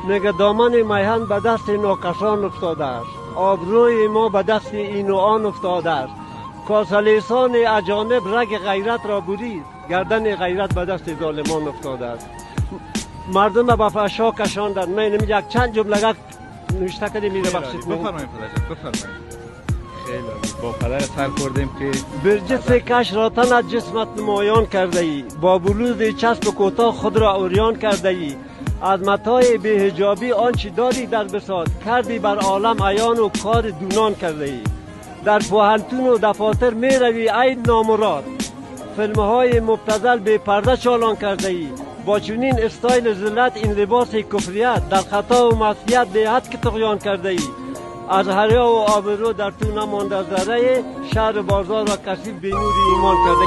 میگه دامن میهن به دست ناکسان افتاده است، آبروی ما به دست این و آن افتاده است، کاسلیسان اجانب رگ غیرت را برید، گردن غیرت به دست ظالمان افتاده است. مردم به فحشا کشاندند. من یک چند جمله نوشته کردیم، میره بخشید. بفرمایید پدرجان، بفرمایید. خیلی با پدر سر خوردیم که برجس کش را تنت جسمت نمایان کرده ای، با بلوز چسب کوتاه خود را عریان کرده ای، از متاع بی‌حجابی آنچه داری در بساط، کردی بر عالم عیان و کار دونان کرده ای. در پوهنتون و دفاتر می روی ای نامراد، فیلم های مبتذل بی پرده چالان کرده ای. با چنین استایل ذلت این لباس کفریت، در خطا و معصیت به حد که طغیان کرده ای. از حیا و آبرو در تو نمانده ذره، شهر بازار را کثیف به نور ایمان کرده.